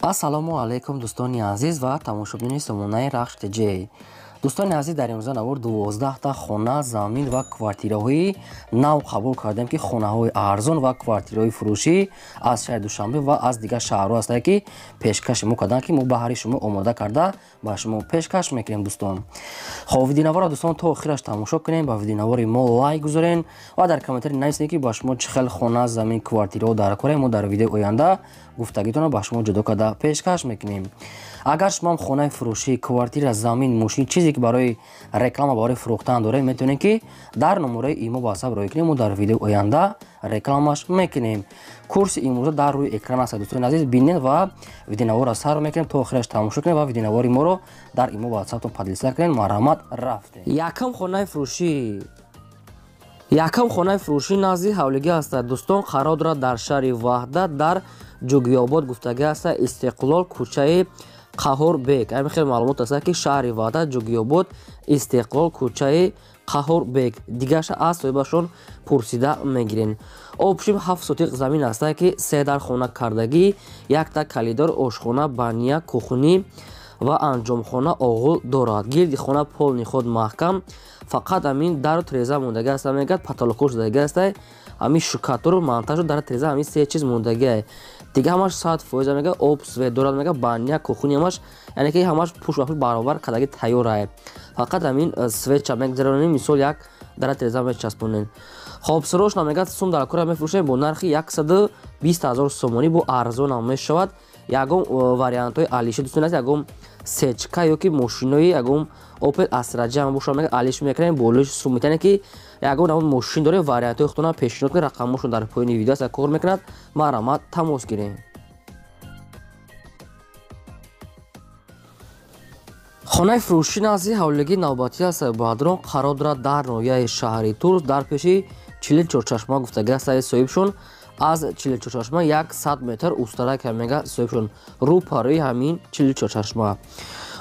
Ассалому алайкум, дӯстони азиз ва тамошобинони сомонаи Рахш ТЖ. Дӯстони азиз, дар имрӯза навор 12та хона, замин ва квартираҳои нав қабул кардем, ки хонаҳои арзон ва квартираҳои фурӯшӣ аз шаҳри Душанбе ва аз дигар шаҳрҳо ҳастанд, ки пешкаши мо карданд, ки мо баҳри шумо омода карда ба шумо пешкаш мекунем, дӯстон. Хоб, видеонаворро, дӯстон, то охираш тамошо кунем, ба видеонавори мо лайк гузорен ва дар комментарий нависед, ки ба шумо чӣ хел хона, замин, квартираҳо дар корем. Мо дар видеои оянда гуфтагитонро ба шумо ҷудо карда пешкаш мекунем. Агар шумоам хонаи фурӯшӣ, квартира, замин, мошин, чизе ки барои реклама, барои фурӯхтан доред, метавонед, ки дар номерои имо ватсап рӯй кунем, мо дар видеои оянда рекламаш мекунем. Курси имрӯза дар рӯи экран аст, дӯстони азиз, бинед ва видеонаворро сар мекунем, то охираш тамошо кунед ва видеонавори моро дар имо ватсаптон поделиться кунед. Марҳамат, рафтем. Якум хонаи фурӯшӣ назди ҳавлигӣ ҳастад, дӯстон, қарор дорад дар шаҳри Ваҳдат, дар Ҷугиёбод гуфтагӣ аста, Истиқлол, кӯчаи Қаҳорбек. Ҳамин хел маълумот аст, ки шаҳри Ваҳдат, Ҷугиёбод, Истиқлол, кӯчаи Қаҳорбек. Дигарша аз соҳибашон пурсида мегирен. Общим 7 сотиқ замин аста, ки се дар хона кардагӣ, якта калидор, ошхона, баня, кухни ва анҷомхона, оғул дорад. Гирди хона полный худ маҳкам, фақат ҳамин дару треза мондагӣ аста, мегӯяд, потолокҳо шудагӣ аста, ҳамин штукатуру монтажу дар треза, ҳамин се чиз мондагиа, дига ҳамаш 100%, мега, об, свет дорад, мега, баня, кухни ҳамаш, яъне ки ҳамаш пуш ба пуш баробар кадаги тайёрае, фақат ҳамин светча мегзаронем, мисол, як дара треза мечаспонем. Хоб, срочно, мегӯяд, сум дар кора мефурӯшем бо нархи 120 000 сомонӣ, бо арзонам мешавад. Ягон вариантҳои алиши, дӯстон аст, ягон сечка ё ки мошинои, ягон Опел Астра ҷамъ боша, мега, алиш мекунем, болош сум метане, ки ягон ягон мошин дорем, вариантҳои худтона пешниҳод кунед. Рақамошон дар поёни видео аст, кор мекунад, марҳамат, тамос гирем. Хонаи фурӯшӣ назди ҳавлигии навбатӣ аст, бадрон, қарор дорад дар ноҳияи шаҳри Турс, дар пеши Чилил Чорчашма гуфтагӣ аст соҳибшон. Аз Чилил Чорчашма 100 метр устарака, мега соҳибшон, рӯ парои ҳамин Чилил Чорчашма.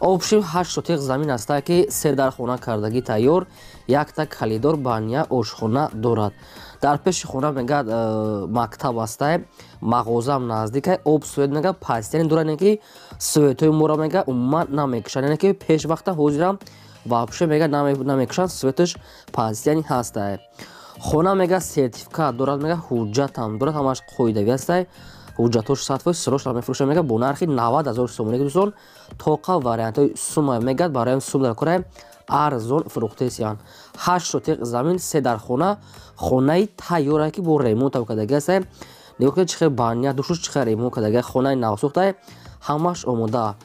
Общим 8 сотиқ замин аста, ки се дар хона кардагӣ тайёр, якта калидор, баня, ошхона дорад. Дар пеши хона, мегӯяд, мактаб астае, мағозаам наздикай, об, свет, мега, постоянный дорад, яъне ки светҳои моро, мега, умуман намекушанд, яъне ки пешвақта ҳозирам вообще, мега, намекушанд, светаш постоянный ҳастае. Хона, мега, сертификат дорад, мега, ҳуҷҷатам дорад, ҳамаш қоидавӣ астае, ҳуҷҷатҳош 100%. Срочно мефурӯшад, мега, бо нархи 90 000 сомонӣ. Дӯстон, тоқа вариантҳои сума, мегӯяд, барои сум дар кора арзон фурӯхтесиянд. 8 сотиқ замин, се дар хона, хонаи тайёре, ки бо ремонт кардагӣ астае. Нигоҳ кунед, чӣ хел баня, душуш, чӣ хел ремонт кардагӣ, хонаи навсохтае, ҳамаш омода.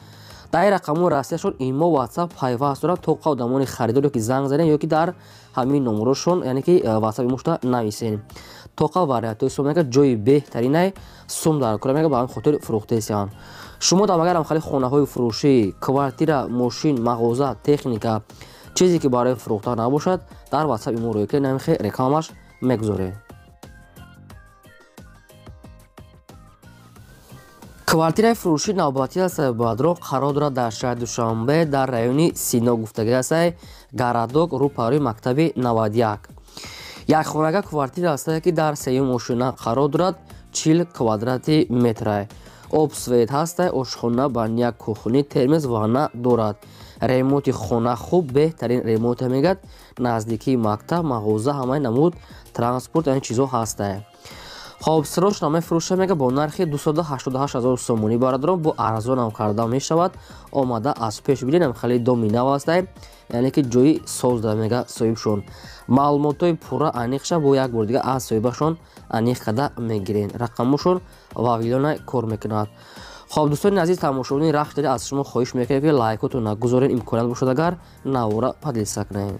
Дар ин рақамҳои расияшон имо, ватсап пайваст доранд. Тоқа одамони харидор ё ки занг занед, ё ки дар ҳамин номерошон, яъне ки ватсап имошта нависен. Тоқа вариантҳои сум, мега, ҷои беҳтаринай, сум дар кора, мега, ба ҳамин хотир фурӯхтесиянд. Шумо дар агарам хали хонаҳои фурӯшӣ, квартира, мошин, мағоза, техника, чизе ки барои фурӯхтан набошад, дар ватсап имо рӯй кунед, намихе рекламаш мегузорем. Квартираи фурӯшӣ навбатӣ аст, бадрон, қарор дорад дар шаҳри Душанбе, дар райони Сино гуфтагӣ астае, городок, рӯ парои мактаби 91. Якхонага квартира астае, ки дар сеюм ошёна қарор дорад, 40 квадрати метрае, об, свет ҳастае, ошхона, баня, кухни, термез, ванна дорад. Ремонти хона хуб, беҳтарин ремонте, мегӯяд. Наздикии мактаб, мағоза, ҳамаи намуд транспорт, ин чизҳо ҳастае. Хоб, срочно мефурӯша, мега, бо нархи 288 000 сомонӣ. Бародарон, бо арзонам карда мешавад, омада аз пеш бинем. Хеле доми нав астае, яъне ки ҷои соз да, мега соҳибшон. Маълумотҳои пурра аниқша бо як бор дига аз соҳибашон аниқ карда мегирен. Рақамошон Вавилона кор мекунад. Хоб, дӯстони азиз, тамошобини Рахш, аз шумо хоҳиш мекунем, ки лайкотон нагузорен, имконият бошад агар, навора поделиться кунем.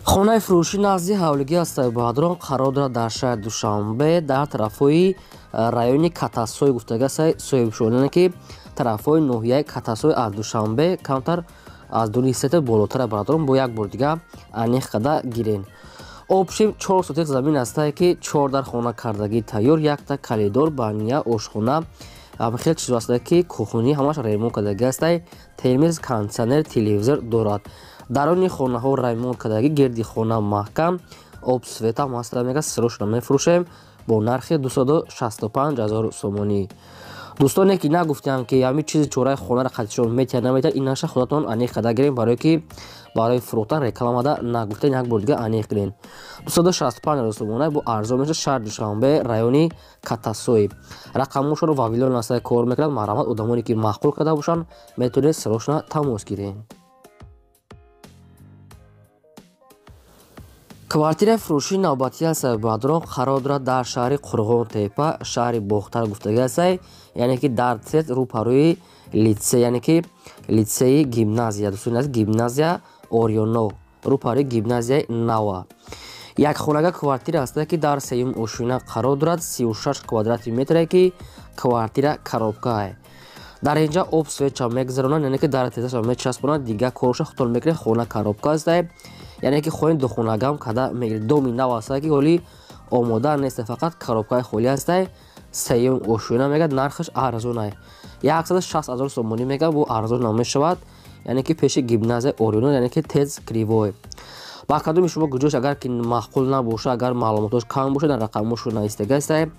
Хонаи фурӯшӣ назди ҳавлигӣ аст, бадрон, қарор дорад дар шаҳри Душанбе, дар тарафҳои райони Катасой гуфтага соҳибшон, яъне ки тарафҳои ноҳияи Катасой, аз Душанбе камтар аз 2 сетр болотара. Бародарон, бо як бор дига аниқ карда гирен. Общим 4 сотиқ замин астае, ки чор дар хона кардагӣ тайёр, якта калидор, баня, ошхона, хеле чизо астае, ки кухни ҳамаш ремонт кардагӣ астае, термез, кондитсионер, телевизор дорад. Даруни хонаҳо ремонт кардагӣ, гирди хона маҳкам, об, светам ҳаста, мега, срочно мефурӯшем. Бо нархи 265 ҳазор сомонӣ. Дӯстоне ки нагуфтам ки ҳамин чизи чораи хонаро қатишон метиҳад наметиҳад, ин наша худатон аниқ карда гирем, барое ки барои фурӯхтан рекламада нагуфтен, як бор дига аниқ кунем. 265 ҳазор сомона бо арзон мешавад. Шаҳри Душанбе, райони Катасои. Рақамҳошонро Вавилон аста кор мекунад. Марҳамат, одамоне ки маъқул карда бошанд, метавонед срочно тамос гирем. Квартираи фурӯшии навбатӣ аст Бадрон қарор дорад дар шаҳри Қурғон-Тепа, шаҳри Бохтар гуфтагӣ ҳастай, яъне ки дар тет рӯпарӯи литсей, яъне ки литсеи гимназия, дӯстони азиз, гимназия Орионо, рӯпарӯи гимназияи Нава. Як хонага квартира ҳаста ки дар сеюм ошёна қарор дорад, 36 квадрати метре ки квартира коробкае. Дар инҷа об свеча мегузаронанд, яъне ки дар тезаша мечаспонанд, дигар корша худтон мекунед. Хона коробка ҳастай, яъне ки хоҳем духонагам када мегиред. Доми нав ҳастай ки ҳоли омода нест, фақат коробкаи холӣ ҳастай. Сеюм ошёна мегӯяд, нархаш арзонай, 160 ҳазор сомонӣ мегӯяд, бо арзон намешавад. Яъне ки пеши гимназияи Ориёно, яъне ки тез кривой. Ба кадоми шумо куҷош агар ки маъқул набоша, агар маълумотош кам боша, дар рақамҳошо навистага ҳастай,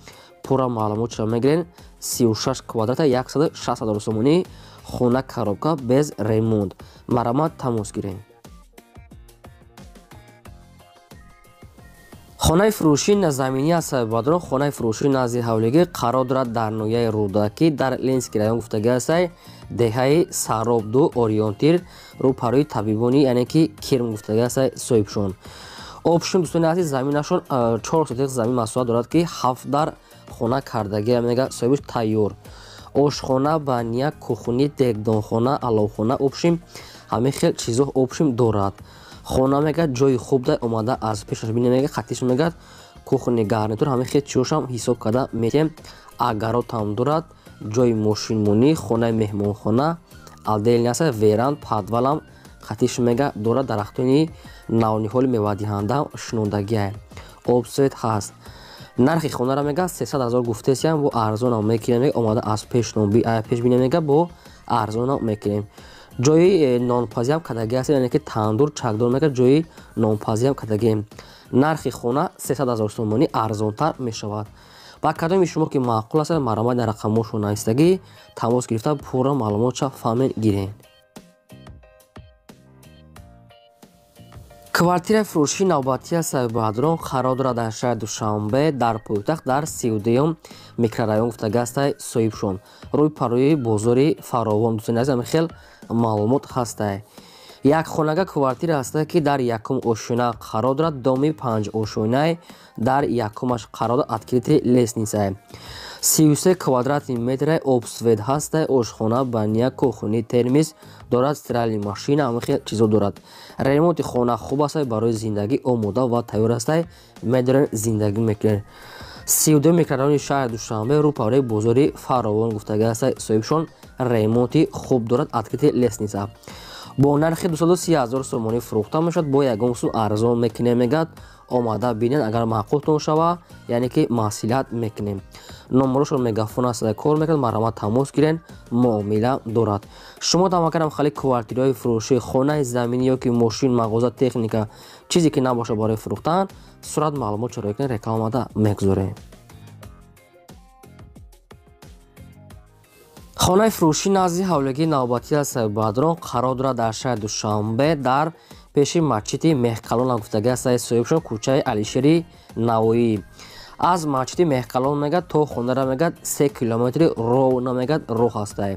пурра маълумотшро мегирен. 36 квадрата, 160 ҳазор сомонӣ, хона коробка без ремонт. Марҳамат, тамос гирем. Хонаи фурӯшии заминӣ аст Бадрон. Хонаи фурӯшии назди ҳавлигӣ қарор дорад дар ноҳияи Рӯдакӣ, дар Ленинский район гуфтагӣ ҳастай, деҳаи Сароб 2, Ориёнтир, рӯпарӯи табибони, яъне ки Кирм гуфтагӣ ҳастай соҳибшон. Обшум дӯстони азиз, заминашон 4 сотих замин масоҳат дорад ки 7 дар хона кардагӣ мега соҳибш тайёр. Ошхона, баня, кухни, дегдонхона, аловхона, обшим ҳамин хел чизо обшим дорад. Хона мегӯяд ҷои хуб дай, омада аз пешаш бинем, мегӯяд хатиш, мегӯяд кухни, гарнитур, ҳамин хел чизошам ҳисоб карда метиҳем. Агаротам дорад, ҷои мошинмонӣ, хонаи меҳмонхона отдельный аст, веранд, подвалам хатиш мега дорад, дарахтони навниҳоли мевадиҳанда шинондагиа, обсвет ҳаст. Нархи хонаро мега 300 ҳазор гуфтесиям, бо арзонам мекунем, мега омада аз пеш бинем, мега бо арзонам мекунем. Ҷои нонпазиам кадагӣ аст, яъне ки тандур, чакдор, мега ҷои нонпазиам кадагӣ. Нархи хона 300 ҳазор сомонӣ, арзонтар мешавад. Ба кадоми шумо ки маъқул аст, марҳамат, дар рақамҳошон навистагӣ тамос гирифта пурра маълумотша фаҳмен гирем. Квартираи фурӯшии навбатӣ аст Бадрон қарор дорад дар шаҳри Душанбе, дар пойтахт, дар 32-юм микрорайон гуфтагӣ ҳастай соҳибшон, рӯи парои бозори Фаровон. Дӯстони азиз, ҳамин хел маълумот ҳастай. Як хонага квартира ҳастай ки дар якум ошёна қарор дорад, доми 5 ошёнае, дар якумаш қарор дорад, открытый лестницае, 33 квадрати метре, обсвет ҳастай, ошхона, баня, кухни, термис дорад, стиральный машина, ҳамин хел чизо дорад. Ремонти хона хуб астай, барои зиндагӣ омода ва тайёр ҳастай, медорен зиндагӣ мекунед. 32 микрорайони шаҳри Душанбе, рӯпарӯи бозори Фаровон гуфтагӣ ҳастай соҳибшон. Ремонти хуб дорад, открытый лестница. Бо нархи 230 ҳазор сомонӣ фурӯхта мешавад, бо ягон сум арзон мекунем, мегӯяд, омада бинед, агар маъқултон шава, яъне ки маслиҳат мекунем. Номерошон мегафон аст, кор мекунад, марҳамат, тамос гирен, муомила дорад. Шумо тамакарам хали квартираҳои фурӯшӣ, хонаи заминӣ ё ки мошин, мағоза, техника, чизе ки набошад барои фурӯхтан, сурат маълумот чаро кунед, рекламада мегузорем. Хонаи фурӯшии назди ҳавлигии навбатӣ аст Бадрон қарор дорад дар шаҳри Душанбе, дар пеши масҷиди Меҳқалон гуфтагӣ аст соҳибшон, кӯчаи Алишери Навоӣ. Аз масҷиди Меҳқалон мегӯяд то хонара мегӯяд 3 километри роҳ намегӯяд роҳ ҳастай.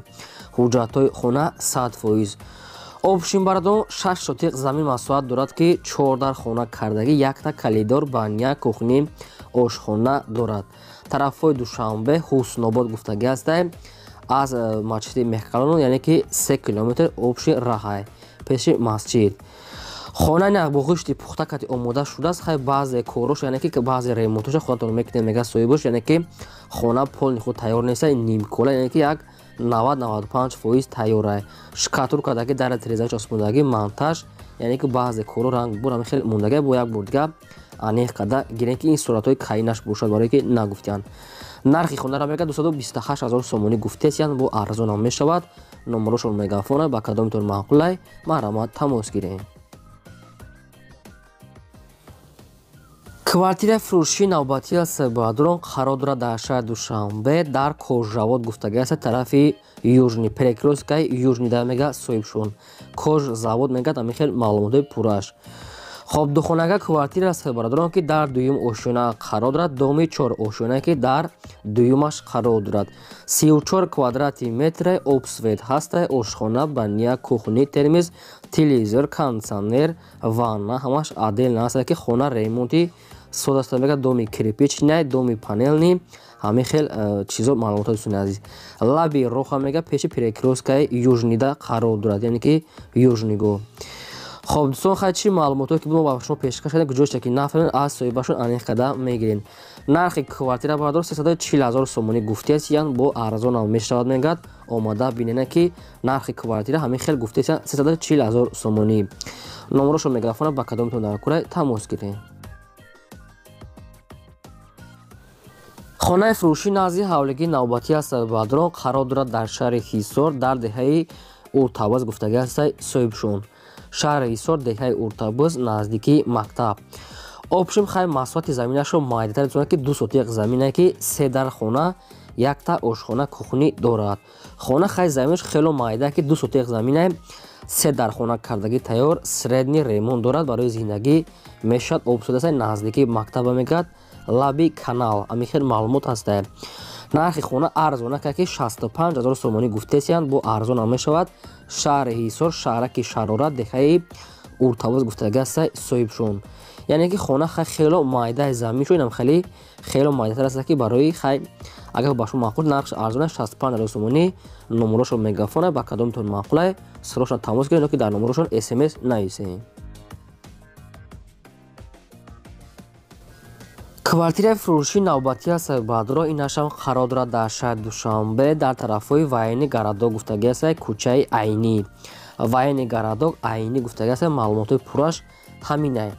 Ҳуҷҷатҳои хона 100%. Обшин бардон 6 сотиқ замин масоҳат дорад ки 4 дар хона кардагӣ, якта калидор, баня, кухни, ошхона дорад. Тарафҳои Душанбе, Ҳуснобод гуфтагӣ ҳастай. Аз масҷиди Меҳқалон, яъне ки 3 километр обши раҳай пеши масҷид. Хона на бо ғишти пухта кати омода шудааст. Хай баъзе корош, яъне ки баъзе ремонтоша худатон мекунед, мега соҳибош, яъне ки хона полни худ тайёр нест, нимкола, яъне ки як 90-95% тайёрай. Шкатур кардаги, дар тиреза часпондагӣ, монтаж, яъне ки баъзе коро ранг бур ҳамин хел мондагӣ, бо як бор дига аниқ карда гирем ки ин суратҳои кайнаш бошад, барое ки нагуфтиянд. Нархи хонаро мега 228 ҳазор сомонӣ гуфтесиянд, бо арзонам мешавад. Номерошон мегафона, ба кадомитон маъқулай, марҳамат, тамос гирем. Квартираи фурӯшии навбатӣ аст бародарон, қарор дорад дар шаҳри Душанбе, дар Кожзавод гуфтагӣ аст, тарафи Южный, перекрёсткаи Южный да мега соҳибшон. Кожзавод мегӯяд, ҳамин хел маълумотҳои пурраш. Хоб, духонага квартира аст бародарон, ки дар дуюм ошёна қарор дорад, доми 4 ошёна, ки дар дуюмаш қарор дорад. 34 квадрати метре, обсвет ҳаста, ошхона, баня, кухни, термиз, телевизор, кондитсионер, ванна, ҳамаш отдельно ҳаста, ки хона ремонти сода аст, мегӯяд, доми кирпичный, доми панельный, ҳамин хел чизо маълумотҳо, дӯстони азиз. Лаби роҳа мега, пеши перекрёсткаи Южный да қарор дорад, яъне ки Южный го. Хоб дӯстон, хай чӣ маълумотҳое ки мо ба шумо пешкаш кардем, куҷоша ки нафаҳмед, аз соҳибашон аниқ карда мегирем. Нархи квартира бародарон 340 ҳазор сомонӣ гуфтиаст, ян бо арзонам мешавад, мегӯяд, омада бинена, ки нархи квартира ҳамин хел гуфтиаст, 340 ҳазор сомонӣ. Номерошон мегафона, ба кадомтон дар курай тамос гирем. Хонаи фурӯшӣ назди ҳавлигии навбатӣ аст бародарон, қарор дорад дар шаҳри Ҳисор, дар деҳаи Уртабаз гуфтагӣ аст соҳибшон. Шаҳри Ҳисор, деҳаи Уртабаз, наздикии мактаб. Общем, хай масоҳати заминашро майдатар метавонад, ки 2 сотиқ замине, ки 3 дар хона, якта ошхона, кухни дорад. Хона хай заминаш хело майда, ки 2 сотиқ замине, 3 дар хона кардагӣ тайёр, средний ремонт дорад, барои зиндагӣ мешавад, обсудаса, наздикии мактаба мегӯяд, лаби канал, ҳамин хел маълумот ҳаста. Нархи хона арзона, ки 65 ҳазор сомонӣ гуфтесиянд, бо арзонам мешавад. Шаҳри Ҳисор, шаҳраки Шарора, деҳаи Уртабоз гуфтагӣ аст соҳибшон. Яъне ки хона хай хело майдаи замин шуд, инам хеле хело майдатар аст, ки барои хай агар ба шумо маъқул, нархш арзона 65 ҳазор сомонӣ. Номерошон мегафона, ба кадомтон маъқулай сирошон тамос гиред, ки дар номерошон смс нависед. Квартираи фурӯшии навбатӣ аст бародарон, инашам қарор дорад дар шаҳри Душанбе, дар тарафҳои Военный городок гуфтагӣ аст, кӯчаи Айнӣ. Военный городок, Айнӣ гуфтагӣ аст, маълумотҳои пурраш ҳаминай.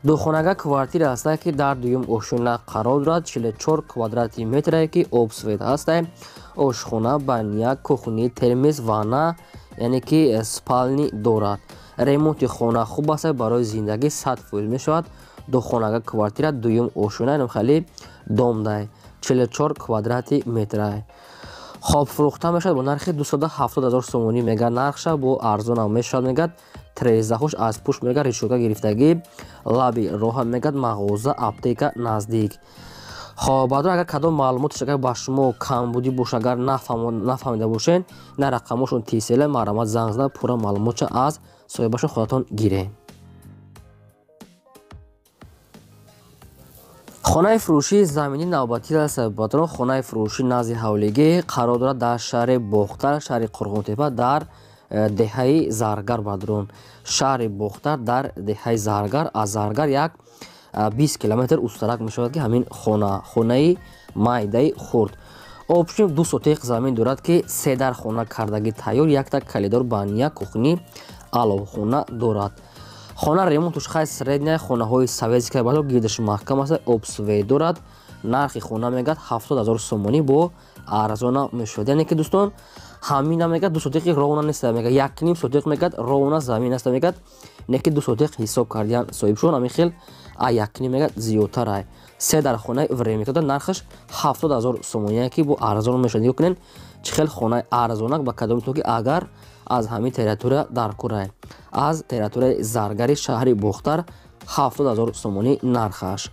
Духонага квартира аст, ки дар дуюм ошёна қарор дорад, 44 квадрати метре, ки обсвет ҳаст, ошхона, баня, кухни, термиз, ванна, яъне ки спални дорад. Ремонти хона хуб аст, барои зиндагӣ 100% мешавад. Духонага квартира, дуюм ошёна, инам хеле домдай, 44 квадрати метрай. Хоб, фурӯхта мешавад бо нархи 270 ҳазор сомонӣ, мегӯяд, нархша бо арзонам мешавад, мегӯяд, трезахош аз пушт, мегӯяд, решётка гирифтагӣ, лаби роҳа, мегӯяд, мағоза, аптека наздик. Хоб баъдон, агар кадом маълумоташ агар ба шумо камбудӣ бошад, агар нафаҳмида бошед, на рақамошон тисела, марҳамат занг зада пурра маълумотша аз соҳибашон худатон гиред. Хонаи фурӯшии заминӣ навбатӣ аст бародарон, хонаи фурӯшӣ назди ҳавлигӣ қарор дорад дар шаҳри Бохтар, шаҳри Қурғонтепа, дар деҳаи Заргар бародарон. Шаҳри Бохтар, дар деҳаи Заргар, аз Заргар як 20 километр устарак мешавад, ки ҳамин хона, хонаи майдаи хурд. Общем, 2 сотиқ замин дорад, ки 3 дар хона кардагӣ тайёр, якта коридор, баня, кухни, аловхона дорад. Хона ремонтуш хай средняя, хонаҳои советская бародарон, гирдаш маҳкам аст, обсвет дорад. Нархи хона мегӯяд 70 ҳазор сомонӣ, бо арзона мешавад. Яъне ки дӯстон, ҳамина мегӯяд 2 сотиқи ровна нест, мегӯяд 1.5 сотиқ, мегӯяд ровна замин аст, мегӯяд, не ки 2 сотиқ ҳисоб кардиян соҳибшон, ҳамин хел а 1.5 мегӯяд зиёдтар. 3 дар хонаи временка дорад, нархаш 70 ҳазор сомонӣ, ки бо арзон мешавад. Нигоҳ кунед, чӣ хел хонаи арзонак, ба кадомтон ки агар аз ҳамин территория дар курай, аз территорияи Заргари шаҳри Бохтар, 70 ҳазор сомонӣ нархаш.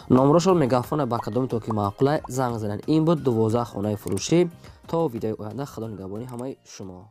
Номерошон мегафона, ба кадомтон ки маъқулай занг занед. Ин буд 12 хонаи фурӯшӣ. То видеои оянда, Худо нигаҳбони ҳамаи шумо.